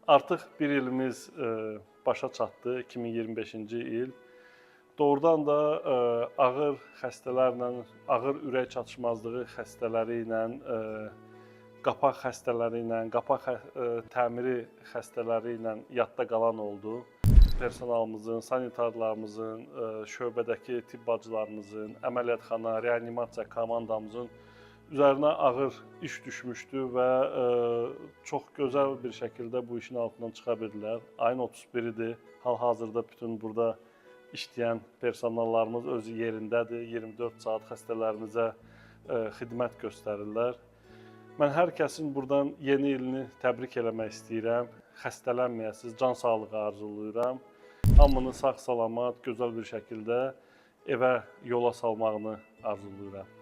Artıq bir ilimiz başa çatdı, 2025-ci il. Doğrudan da ağır xəstələrlə, ağır ürək çatışmazlığı xəstələri ilə, qapaq xəstələri ilə, qapaq təmiri xəstələri ilə yadda qalan oldu. Personalımızın, sanitarlarımızın, şöbədəki tibb bacılarımızın, əməliyyatxana, reanimasiya komandamızın üzərinə ağır iş düşmüşdü və çox gözəl bir şəkildə bu işin altından çıxa bildilər. Ayın 31-idir. Hal-hazırda bütün burada işləyən personallarımız öz yerindədir. 24 saat xəstələrimizə xidmət göstərirlər. Mən hər kəsin burdan yeni ilini təbrik eləmək istəyirəm. Xəstələnməyəsiniz, can sağlığı arzulayıram. Hamını sağ-salamat, gözəl bir şəkildə evə yola salmağını arzulayıram.